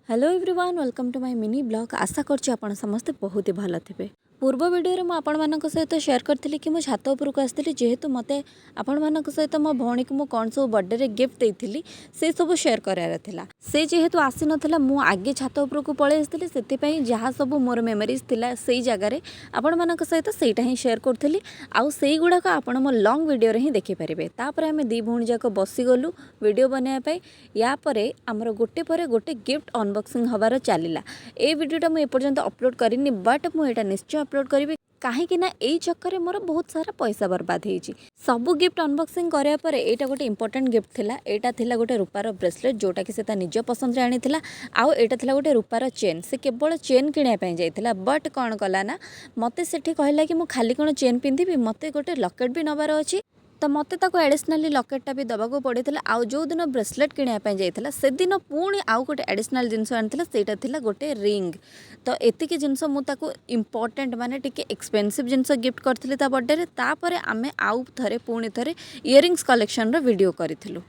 Hello everyone, welcome to my mini vlog. ଆଶା କରୁଛି ଆପଣ ସମସ୍ତେ ବହୁତ ହି ଭଲ ଥିବେ। ପୂର୍ବ ଭିଡ଼ିଓରେ ମୁଁ ଆପଣମାନଙ୍କ ସହିତ ସେୟାର କରିଥିଲି କି ମୁଁ ଛାତ ଉପରକୁ ଆସିଥିଲି, ଯେହେତୁ ମୋତେ ଆପଣମାନଙ୍କ ସହିତ ମୋ ଭଉଣୀକୁ ମୁଁ କ'ଣ ସବୁ ବର୍ଥଡ଼େରେ ଗିଫ୍ଟ ଦେଇଥିଲି, ସେସବୁ ସେୟାର କରିବାର ଥିଲା। ସେ ଯେହେତୁ ଆସିନଥିଲା, ମୁଁ ଆଗେ ଛାତ ଉପରକୁ ପଳେଇ ଆସିଥିଲି। ସେଥିପାଇଁ ଯାହା ସବୁ ମୋର ମେମୋରିଜ୍ ଥିଲା ସେଇ ଜାଗାରେ, ଆପଣମାନଙ୍କ ସହିତ ସେଇଟା ହିଁ ସେୟାର କରୁଥିଲି। ଆଉ ସେଇଗୁଡ଼ାକ ଆପଣ ମୋ ଲଙ୍ଗ୍ ଭିଡ଼ିଓରେ ହିଁ ଦେଖିପାରିବେ। ତାପରେ ଆମେ ଦୁଇ ଭଉଣୀ ଯାକ ବସିଗଲୁ ଭିଡ଼ିଓ ବନାଇବା ପାଇଁ। ୟା ପରେ ଆମର ଗୋଟେ ପରେ ଗୋଟେ ଗିଫ୍ଟ ଅନବକ୍ସିଂ ହେବାର ଚାଲିଲା। ଏଇ ଭିଡ଼ିଓଟା ମୁଁ ଏପର୍ଯ୍ୟନ୍ତ ଅପଲୋଡ଼ କରିନି, ବଟ୍ ମୁଁ ଏଇଟା ନିଶ୍ଚୟ ଅପଲୋଡ଼ କରିବି, କାହିଁକି ନା ଏଇ ଚକ୍କରରେ ମୋର ବହୁତ ସାରା ପଇସା ବର୍ବାଦ ହେଇଛି। ସବୁ ଗିଫ୍ଟ ଅନବକ୍ସିଂ କରିବା ପରେ ଏଇଟା ଗୋଟେ ଇମ୍ପୋର୍ଟାଣ୍ଟ ଗିଫ୍ଟ ଥିଲା। ଏଇଟା ଥିଲା ଗୋଟେ ରୂପାର ବ୍ରେସଲେଟ୍, ଯେଉଁଟାକି ସେ ତା ନିଜ ପସନ୍ଦରେ ଆଣିଥିଲା। ଆଉ ଏଇଟା ଥିଲା ଗୋଟେ ରୂପାର ଚେନ୍। ସେ କେବଳ ଚେନ୍ କିଣିବା ପାଇଁ ଯାଇଥିଲା, ବଟ୍ କ'ଣ କଲା ନା ମୋତେ ସେଠି କହିଲା କି ମୁଁ ଖାଲି କ'ଣ ଚେନ୍ ପିନ୍ଧିବି, ମୋତେ ଗୋଟେ ଲକେଟ୍ ବି ନେବାର ଅଛି। ତ ମୋତେ ତାକୁ ଆଡ଼ିସନାଲି ଲକେଟ୍ଟା ବି ଦେବାକୁ ପଡ଼ିଥିଲା। ଆଉ ଯେଉଁଦିନ ବ୍ରେସଲେଟ୍ କିଣିବା ପାଇଁ ଯାଇଥିଲା, ସେଦିନ ପୁଣି ଆଉ ଗୋଟେ ଆଡ଼ିସନାଲ୍ ଜିନିଷ ଆଣିଥିଲା, ସେଇଟା ଥିଲା ଗୋଟେ ରିଙ୍ଗ। ତ ଏତିକି ଜିନିଷ ମୁଁ ତାକୁ ଇମ୍ପୋର୍ଟାଣ୍ଟ, ମାନେ ଟିକେ ଏକ୍ସପେନ୍ସିଭ୍ ଜିନିଷ ଗିଫ୍ଟ କରିଥିଲି ତା ବର୍ଥଡ଼େରେ। ତାପରେ ଆମେ ଆଉ ଥରେ ପୁଣି ଥରେ ଇୟରିଙ୍ଗସ୍ କଲେକ୍ସନର ଭିଡ଼ିଓ କରିଥିଲୁ।